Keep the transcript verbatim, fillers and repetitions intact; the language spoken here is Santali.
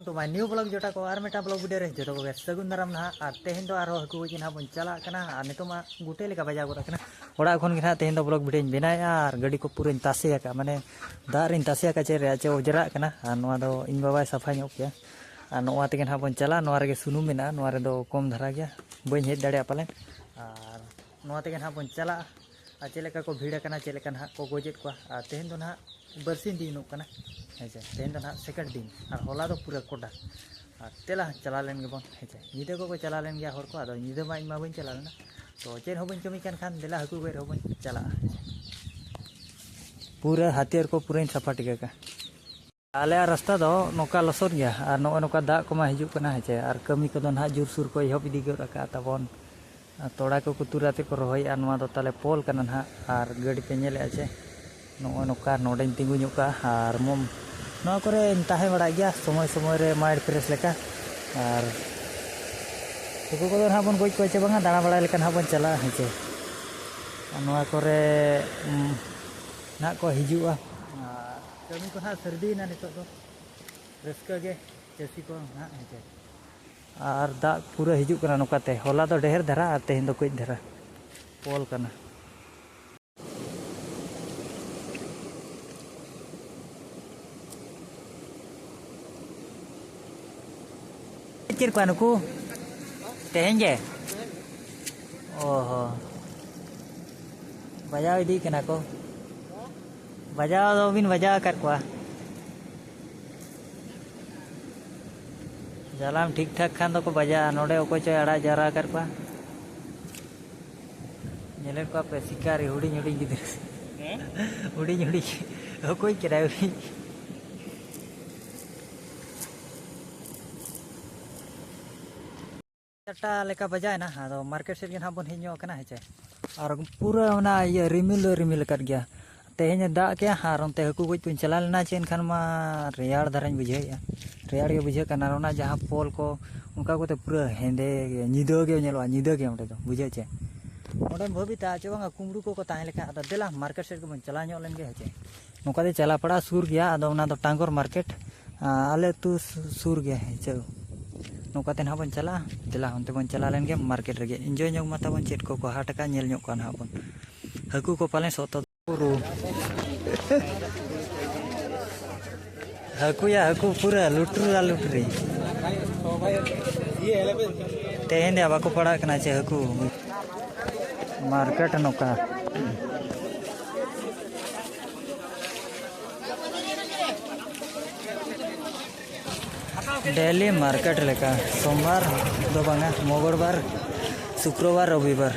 ᱛᱚ ᱢᱟ ᱱᱤᱭᱩ ᱵᱞᱚᱜ ᱡᱚᱴᱟ ᱠᱚ ᱟᱨ ᱢᱤᱫᱴᱟᱝ ᱵᱞᱚᱜ ᱵᱷᱤᱰᱤᱭᱳ ᱨᱮ ᱡᱚᱛᱚ ᱠᱚᱜᱮ ᱥᱟᱹᱜᱩᱱ ᱫᱟᱨᱟᱢ ᱱᱟᱦᱟᱜ᱾ ᱟᱨ ᱛᱮᱦᱮᱧ ᱫᱚ ᱟᱨᱦᱚᱸ ᱦᱟᱹᱠᱩ ᱜᱚᱡ ᱱᱟᱦᱟᱜ ᱵᱚᱱ ᱪᱟᱞᱟᱜ ᱠᱟᱱᱟ᱾ ᱟᱨ ᱱᱤᱛᱚᱜ ᱢᱟ ᱜᱩᱴᱟᱹ ᱞᱮᱠᱟ ᱵᱟᱡᱟᱣ ᱜᱚᱫ ᱟᱠᱟᱱᱟ᱾ ᱚᱲᱟᱜ ᱠᱷᱚᱱ ᱜᱮ ᱱᱟᱦᱟᱜ ᱛᱮᱦᱮᱧ ᱫᱚ ᱵᱞᱚᱜ ᱵᱷᱤᱰᱤᱭᱳᱧ ᱵᱮᱱᱟᱣᱮᱫᱼᱟ ᱟᱨ ᱜᱟᱹᱰᱤ ᱠᱚ ᱯᱩᱨᱟᱹᱧ ᱛᱟᱥᱮ ᱟᱠᱟᱫᱼᱟ, ᱢᱟᱱᱮ ᱫᱟᱜ ᱨᱤᱧ ᱛᱟᱥᱮ ᱟᱠᱟᱫᱼᱟ ᱪᱮᱫ ᱨᱮ ᱪᱮ ᱚᱡᱽᱨᱟᱜ ᱠᱟᱱᱟ᱾ ᱟᱨ ᱱᱚᱣᱟ ᱫᱚ ᱤᱧ ᱵᱟᱵᱟᱭ ᱥᱟᱯᱷᱟ ᱧᱚᱜ ᱠᱮᱭᱟ᱾ ᱟᱨ ᱱᱚᱣᱟ ᱛᱮᱜᱮ ᱱᱟᱦᱟᱜ ᱵᱚᱱ ᱪᱟᱞᱟᱜᱼᱟ᱾ ᱱᱚᱣᱟ ᱨᱮᱜᱮ ᱥᱩᱱᱩᱢ ᱢᱮᱱᱟᱜᱼᱟ, ᱱᱚᱣᱟ ᱨᱮᱫᱚ ᱠᱚᱢ ᱫᱷᱟᱨᱟ ᱜᱮᱭᱟ, ᱵᱟᱹᱧ ᱦᱮᱡ ᱫᱟᱲᱮᱭᱟᱜᱼᱟ ᱯᱟᱞᱮᱱ᱾ ᱟᱨ ᱱᱚᱣᱟ ᱛᱮᱜᱮ ᱱᱟᱦᱟᱜ ᱵᱚᱱ ᱪᱟᱞᱟᱜᱼᱟ᱾ ᱟᱨ ᱪᱮᱫ ᱞᱮᱠᱟ ᱠᱚ ᱵᱷᱤᱲ ᱟᱠᱟᱱᱟ, ᱪᱮᱫ ᱞᱮᱠᱟ ᱱᱟᱦᱟᱜ ᱠᱚ ᱜᱚᱡᱮᱫ ᱠᱚᱣᱟ᱾ ᱟᱨ ᱛᱮᱦᱮᱧ ᱫᱚ ᱱᱟᱦᱟᱜ ᱵᱟᱨᱥᱤᱧ ᱫᱤᱱᱚᱜ ᱠᱟᱱᱟ, ᱦᱮᱸ ᱥᱮ? ᱛᱮᱦᱮᱧ ᱫᱚ ᱱᱟᱦᱟᱜ ᱥᱮᱠᱮᱱᱰ ᱫᱤᱱ ᱟᱨ ᱦᱚᱞᱟ ᱫᱚ ᱯᱩᱨᱟᱹ ᱠᱚᱰᱟ᱾ ᱟᱨ ᱫᱮᱞᱟ ᱪᱟᱞᱟᱣ ᱞᱮᱱ ᱜᱮᱵᱚᱱ, ᱦᱮᱸ ᱥᱮ? ᱧᱤᱫᱟᱹ ᱠᱚᱠᱚ ᱪᱟᱞᱟᱣ ᱞᱮᱱ ᱜᱮᱭᱟ ᱦᱚᱲ ᱠᱚ, ᱟᱫᱚ ᱧᱤᱫᱟᱹ ᱢᱟ ᱤᱧ ᱢᱟ ᱵᱟᱹᱧ ᱪᱟᱞᱟᱣ ᱞᱮᱱᱟ᱾ ᱛᱚ ᱪᱮᱫ ᱦᱚᱸ ᱵᱟᱹᱧ ᱠᱟᱹᱢᱤ ᱠᱟᱱ ᱠᱷᱟᱱ ᱫᱮᱞᱟ ᱦᱟᱹᱠᱩ ᱜᱚᱡ ᱨᱮᱦᱚᱸ ᱵᱚᱱ ᱪᱟᱞᱟᱜᱼᱟ, ᱦᱮᱸ ᱥᱮ? ᱯᱩᱨᱟᱹ ᱦᱟᱹᱛᱭᱟᱹᱨ ᱠᱚ ᱯᱩᱨᱟᱹᱧ ᱥᱟᱯᱷᱟ ᱴᱷᱤᱠ ᱟᱠᱟᱫᱼᱟ᱾ ᱟᱞᱮᱭᱟᱜ ᱨᱟᱥᱛᱟ ᱫᱚ ᱱᱚᱝᱠᱟ ᱞᱚᱥᱚᱫ ᱜᱮᱭᱟ ᱟᱨ ᱱᱚᱜᱼᱚᱭ ᱱᱚᱝᱠᱟ ᱫᱟᱜ ᱠᱚᱢᱟ ᱦᱤᱡᱩᱜ ᱠᱟᱱᱟ, ᱦᱮᱸ ᱪᱮ? ᱟᱨ ᱠᱟᱹᱢᱤ ᱠᱚᱫᱚ ᱱᱟᱦᱟᱜ ᱡᱳᱨᱥᱳᱨ ᱠᱚ ᱮᱦᱚᱵ ᱤᱫᱤ ᱜᱚᱫ ᱟᱠᱟᱫᱼᱟ ᱛᱟᱵᱚᱱ᱾ ᱟᱨ ᱛᱚᱲᱟ ᱠᱚᱠᱚ ᱛᱩᱨ ᱟᱛᱮ ᱠᱚ ᱨᱚᱦᱚᱭᱮᱫᱼᱟ᱾ ᱱᱚᱣᱟ ᱫᱚ ᱛᱟᱞᱮ ᱯᱳᱞ ᱠᱟᱱᱟ ᱱᱟᱦᱟᱜ᱾ ᱟᱨ ᱜᱟᱹᱰᱤ ᱯᱮ ᱧᱮᱞᱮᱫᱼᱟ ᱪᱮ, ᱱᱚᱜᱼᱚᱭ ᱱᱚᱝᱠᱟ ᱱᱚᱰᱮᱧ ᱛᱤᱸᱜᱩ ᱧᱚᱜ ᱠᱟᱜᱼᱟ᱾ ᱟᱨ ᱢᱚᱢ ᱱᱚᱣᱟ ᱠᱚᱨᱮᱧ ᱛᱟᱦᱮᱸ ᱵᱟᱲᱟᱜ ᱜᱮᱭᱟ ᱥᱚᱢᱚᱭ ᱥᱚᱢᱚᱭ ᱨᱮ ᱢᱟᱭᱤᱱᱰ ᱯᱷᱨᱮᱥ ᱞᱮᱠᱟ᱾ ᱟᱨ ᱦᱟᱹᱠᱩ ᱠᱚᱫᱚ ᱱᱟᱦᱟᱜ ᱵᱚᱱ ᱜᱚᱡ ᱠᱚᱣᱟ ᱪᱮ ᱵᱟᱝᱟ, ᱫᱟᱬᱟ ᱵᱟᱲᱟᱭ ᱞᱮᱠᱟ ᱱᱟᱦᱟᱜ ᱵᱚᱱ ᱪᱟᱞᱟᱜᱼᱟ, ᱦᱮᱸ ᱪᱮ? ᱟᱨ ᱱᱚᱣᱟ ᱠᱚᱨᱮ, ᱩᱢ, ᱱᱟᱦᱟᱜ ᱠᱚ ᱦᱤᱡᱩᱜᱼᱟ᱾ ᱟᱨ ᱠᱟᱹᱢᱤ ᱠᱚ ᱱᱟᱦᱟᱜ ᱥᱟᱹᱨᱫᱤᱭᱮᱱᱟ ᱱᱤᱛᱚᱜ ᱫᱚ᱾ ᱨᱟᱹᱥᱠᱟᱹ ᱜᱮ ᱪᱟᱹᱥᱤ ᱠᱚ ᱱᱟᱦᱟᱜ, ᱦᱮᱸ ᱪᱮ? ᱟᱨ ᱫᱟᱜ ᱯᱩᱨᱟᱹ ᱦᱤᱡᱩᱜ ᱠᱟᱱᱟ ᱱᱚᱝᱠᱟᱛᱮ, ᱦᱚᱞᱟ ᱫᱚ ᱰᱷᱮᱨ ᱫᱷᱟᱨᱟ ᱟᱨ ᱛᱮᱦᱮᱧ ᱫᱚ ᱠᱟᱹᱡ ᱫᱷᱟᱨᱟ ᱯᱚᱞ ᱠᱟᱱᱟ᱾ ᱪᱮᱫ ᱠᱚᱣᱟ ᱱᱩᱠᱩ? ᱛᱮᱦᱮᱧ ᱜᱮ? ᱚ ᱦᱚᱸ᱾ ᱵᱟᱡᱟᱣ ᱤᱫᱤᱜ ᱠᱟᱱᱟ ᱠᱚ᱾ ᱵᱟᱡᱟᱣ ᱫᱚ ᱵᱤᱱ ᱵᱟᱡᱟᱣ ᱟᱠᱟᱫ ᱠᱚᱣᱟ? ᱡᱟᱞᱟᱢ ᱴᱷᱤᱠ ᱴᱷᱟᱠ ᱠᱷᱟᱱ ᱫᱚᱠᱚ ᱵᱟᱡᱟᱜᱼᱟ᱾ ᱱᱚᱰᱮ ᱚᱠᱚᱭ ᱪᱚᱭ ᱟᱲᱟᱜ ᱡᱟᱣᱨᱟ ᱟᱠᱟᱫ ᱠᱚᱣᱟ᱾ ᱧᱮᱞᱮᱫ ᱠᱚᱣᱟ ᱯᱮ ᱥᱤᱠᱟᱨᱤ ᱦᱩᱰᱤᱧ ᱦᱩᱰᱤᱧ ᱜᱤᱫᱽᱨᱟᱹ᱾ ᱦᱮᱸ? ᱦᱩᱰᱤᱧ ᱦᱩᱰᱤᱧ ᱚᱠᱚᱭ ᱠᱟᱱᱟᱭ ᱩᱱᱤ? ᱪᱟᱨᱴᱟ ᱞᱮᱠᱟ ᱵᱟᱡᱟᱣᱮᱱᱟ, ᱟᱫᱚ ᱢᱟᱨᱠᱮᱴ ᱥᱮᱫ ᱜᱮ ᱱᱟᱦᱟᱜ ᱵᱚᱱ ᱦᱮᱡ ᱧᱚᱜ ᱟᱠᱟᱱᱟ, ᱦᱮᱸ ᱪᱮ? ᱟᱨ ᱯᱩᱨᱟᱹ ᱚᱱᱟ ᱤᱭᱟᱹ ᱨᱤᱢᱤᱞ ᱫᱚ ᱨᱤᱢᱤᱞ ᱟᱠᱟᱫ ᱜᱮᱭᱟ᱾ ᱛᱮᱦᱮᱧ ᱮ ᱫᱟᱜ ᱠᱮᱜᱼᱟ ᱟᱨ ᱚᱱᱛᱮ ᱦᱟᱹᱠᱩ ᱜᱚᱡ ᱠᱚᱧ ᱪᱟᱞᱟᱣ ᱞᱮᱱᱟ ᱪᱮ, ᱮᱱᱠᱷᱟᱱ ᱢᱟ ᱨᱮᱭᱟᱲ ᱫᱷᱟᱨᱟᱧ ᱵᱩᱡᱷᱟᱹᱣᱮᱫᱼᱟ᱾ ᱨᱮᱭᱟᱲ ᱜᱮ ᱵᱩᱡᱷᱟᱹᱜ ᱠᱟᱱᱟ᱾ ᱟᱨ ᱚᱱᱟ ᱡᱟᱦᱟᱸ ᱯᱳᱞ ᱠᱚ ᱚᱱᱠᱟ ᱠᱚᱛᱮ ᱯᱩᱨᱟᱹ ᱦᱮᱸᱫᱮ ᱜᱮ, ᱧᱤᱫᱟᱹ ᱜᱮ ᱧᱮᱞᱚᱜᱼᱟ, ᱧᱤᱫᱟᱹ ᱜᱮ ᱚᱸᱰᱮ ᱫᱚ, ᱵᱩᱡᱷᱟᱹᱣ ᱪᱮ? ᱚᱸᱰᱮᱢ ᱵᱷᱟᱹᱵᱤᱛᱟ ᱪᱮ ᱵᱟᱝᱟ ᱠᱩᱢᱵᱽᱲᱩ ᱠᱚᱠᱚ ᱛᱟᱦᱮᱸ ᱞᱮᱠᱷᱟᱱ, ᱟᱫᱚ ᱫᱮᱞᱟ ᱢᱟᱨᱠᱮᱴ ᱥᱮᱫ ᱜᱮᱵᱚᱱ ᱪᱟᱞᱟᱣ ᱧᱚᱜ ᱞᱮᱱ ᱜᱮ, ᱦᱮᱸ ᱪᱮ? ᱱᱚᱝᱠᱟ ᱛᱮ ᱪᱟᱞᱟᱣ ᱯᱟᱲᱟ ᱥᱩᱨ ᱜᱮᱭᱟ, ᱟᱫᱚ ᱚᱱᱟ ᱫᱚ ᱴᱟᱝᱜᱚᱨ ᱢᱟᱨᱠᱮᱴ᱾ ᱟᱞᱮ ᱟᱹᱛᱩ ᱥᱩᱨ ᱜᱮ ᱦᱤᱡᱩᱜ᱾ ᱱᱚᱝᱠᱟᱛᱮ ᱱᱟᱦᱟᱜ ᱵᱚᱱ ᱪᱟᱞᱟᱜᱼᱟ᱾ ᱫᱮᱞᱟ, ᱚᱱᱛᱮ ᱵᱚᱱ ᱪᱟᱞᱟᱣ ᱞᱮᱱ ᱜᱮ, ᱢᱟᱨᱠᱮᱴ ᱨᱮᱜᱮ ᱤᱱᱡᱚᱭ ᱧᱚᱜ ᱢᱟ ᱛᱟᱵᱚᱱ, ᱪᱮᱫ ᱠᱚᱠᱚ ᱦᱟᱴ ᱟᱠᱟᱫ, ᱧᱮᱞ ᱧᱚᱜ ᱠᱚᱣᱟ ᱱᱟᱦᱟᱜ ᱵᱚᱱ᱾ ᱦᱟᱹᱠᱩ ᱠᱚ ᱯᱟᱞᱮᱱ ᱥᱚᱛᱚ ᱯᱩᱨᱩ᱾ ᱦᱟᱹᱠᱩᱭᱟ ᱦᱟᱹᱠᱩ ᱯᱩᱨᱟᱹ ᱞᱩᱴᱨᱤ ᱟᱨ ᱞᱩᱴᱨᱤ᱾ ᱛᱮᱦᱮᱧ ᱫᱚ ᱵᱟᱠᱚ ᱯᱟᱲᱟᱜ ᱠᱟᱱᱟ ᱪᱮ ᱦᱟᱹᱠᱩ᱾ ᱢᱟᱨᱠᱮᱴ ᱱᱚᱝᱠᱟ᱾ ᱰᱮᱞᱤ ᱢᱟᱨᱠᱮᱴ ᱞᱮᱠᱟ, ᱥᱳᱢᱵᱟᱨ ᱫᱚ ᱵᱟᱝᱟ, ᱢᱚᱝᱜᱚᱞᱵᱟᱨ, ᱥᱩᱠᱨᱚᱵᱟᱨ, ᱨᱚᱵᱤᱵᱟᱨ᱾